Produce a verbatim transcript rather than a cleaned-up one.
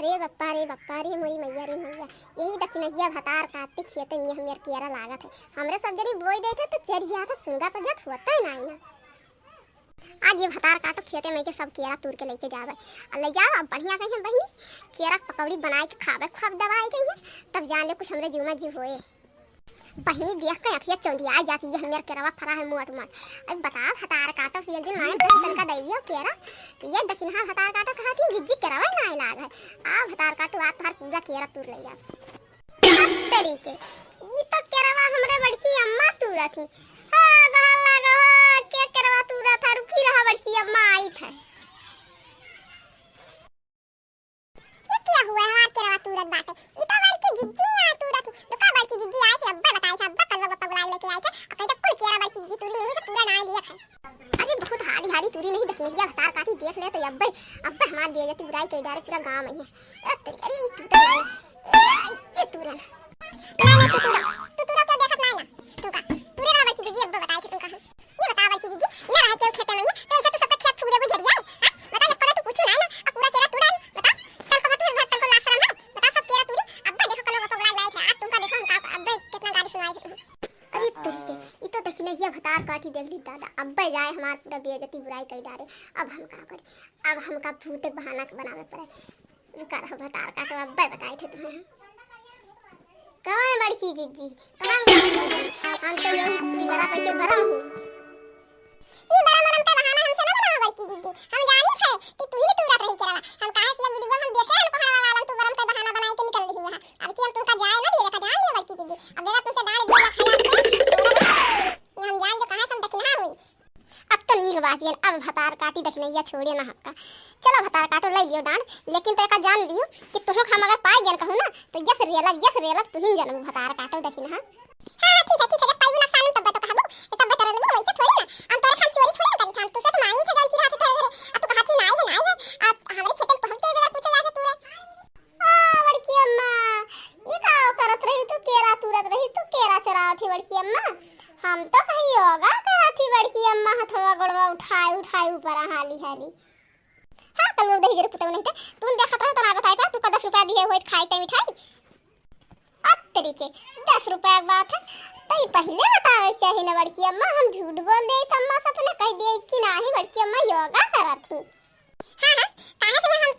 ए बप्पा रे बप्पा रे, मोरी मइया रे मइया, यही दखिनहिया भतार काटी खेते में हमेर केरा लागत है। हमरे सब जनी बोई देत है तो चढ़ जात है, सुनगा पर जात होता है ना, ना। आज ये भतार काटो खेते में के सब केरा तूर के लेके जावे। आ ले जाओ, अब बढ़िया कहिए बहिनी, केरा के पकौड़ी बनाए के खावे, खूब दबाए के, तब जान ले कुछ हमरे जीव में जीव होए। बहिनी देख के अखिया चौंधिया जाती है, हमेर केरवा फरा है मोट मोट। अब बता, भतार काटो से एक दिन माने तन तनका दे दियो केरा, तो ये दखिनहा भतार काटो कहा थी, जिज्जी केरवा ना लाग है। आ भतार काटो, आ तोहर पूरा केरा तूर ले जा। अब तरीके, ई तो केरवा हमरे बड़की अम्मा तूरा थी। हाँ, गहल लागा, हाँ, के केरवा तूरा था, रुकी रहा, बड़की अम्मा आई था। ये क्या हुआ है, हमार केरवा तूरत बाटे? ई तो बड़की जिज्जी यार तूरत ही। रुका, बड़की जिज्जी आई थे, अब्बे बताई थे, अब्बे कल लोग पगलाई लेके आई थे। अब कहीं तो कुल केरा बड़की जिज्जी तूरी नहीं से तूरा ना लिया था। अरे बहुत हाली हाली तूरी नहीं, दखिनहिया भतार काटी देख ले तो अब्बे, अब्बे हमार बेइज्जती बुराई कर डारे पूरा गांव में है। ए तेरी, अरे ई तूरा ना, ए, ये तूरा ना। ना, ना, तू तूरा, तू तूरा क्या देखत ना है ना? तू का, तूरे ना बड़की जिज्जी अब्बे बताई थे तू का। ये बताओ बड़की जिज्जी, ना रहे केहू खेते में, तो ऐसे तू सबका खेत फूक देबू झरिया, हाँ? बताओ, एक कौनो तू पूछी ना, ना, अब पूरा केरा तू डाली, बताओ, कल को तू तनको ना शर्म है, बताओ, सब केरा तूरी, अब्बे देखो, कल लोग पगला लाए थे, आज तुमका देखो, हमका अब्बे कितना गाली सुनाई थे। अरे तरीके, ई तो दखिनहिया भतार काटी देख ली दादा, अब्बे जाए हमार पूरा बेइज्जती बुराई कर डारे, अब हम का करी, अब हमका भूत के बहाना बनावे पड़े। रुका रहो, भतार काटो, अब्बे बताई थे तुम्हें। कहाँ है बड़की जिज्जी? कहाँ है बड़की जिज्जी? हम तो यही बड़ा पैसे भरा हूँ। ई बड़ा मरम का बहाना हमसे ना बनाओ बड़की जिज्जी। हम जानी थे कि तू ही नहीं तूरत रही केरवा। हम काहे से ये वीडियो हम देखे हैं, पहाड़वा वाला तू बरम का बहाना बनाए के निकल रही हुआ है। अब कि हम तुमका जाए ना दिए, देखा जान लियो बड़की जिज्जी। अब देखा तुमसे डाल दिया खा जाते हैं। हम जान जो कहाँ से हम दखिनहा हुई। अब तो नीक बात ये, अब भतार काटी दखिनहिया छोड़े ना हक्का। चलो भतार काटो, ले लियो डांड, लेकिन तो एका जान लियो कि तुहूँ हम अगर पाए गेल कहूँ ना, तो यस रेलक, यस रेलक तुहिन जनमू भतार काटो दखिनहा। हाँ, हाँ, ठीक है, ठीक है, जब पाइबू ना सालन तब तो कहबू, तब बता रहलू, वैसे थोड़ी ना, हम तोरे खान चोरी थोड़ी ना करी था, हम तुझसे तो मांगी था, जान चिढ़ा थे तोरे घरे, अब तू कहा थी ना आई है, ना आई है, अब हमारे खेतन पहुँच के अगर पूछे जा से तू रे। ओ बड़की अम्मा, ये का करत रही तू? केरा तुरत रही तू, केरा चोरावत ही बड़की अम्मा। हम तो कहीं योगा करत ही बड़की अम्मा, हथवा गोड़वा उठाए उठाए ऊपर हाली हाली। हाँ, कल वो दही जरे पुतऊ नहीं थे, तुम देखत रहो तो ना बताए पा, तू का दस रुपया दिए हुए खाए ते मिठाई। अब तरीके, दस रुपया के बात है, तो ये पहले बतावे चाहिए ना बड़की अम्मा, हम झूठ बोल दे तो अम्मा सब ना कह दिए कि नाही बड़की अम्मा योगा करत ही। हाँ, हाँ, काहे से हम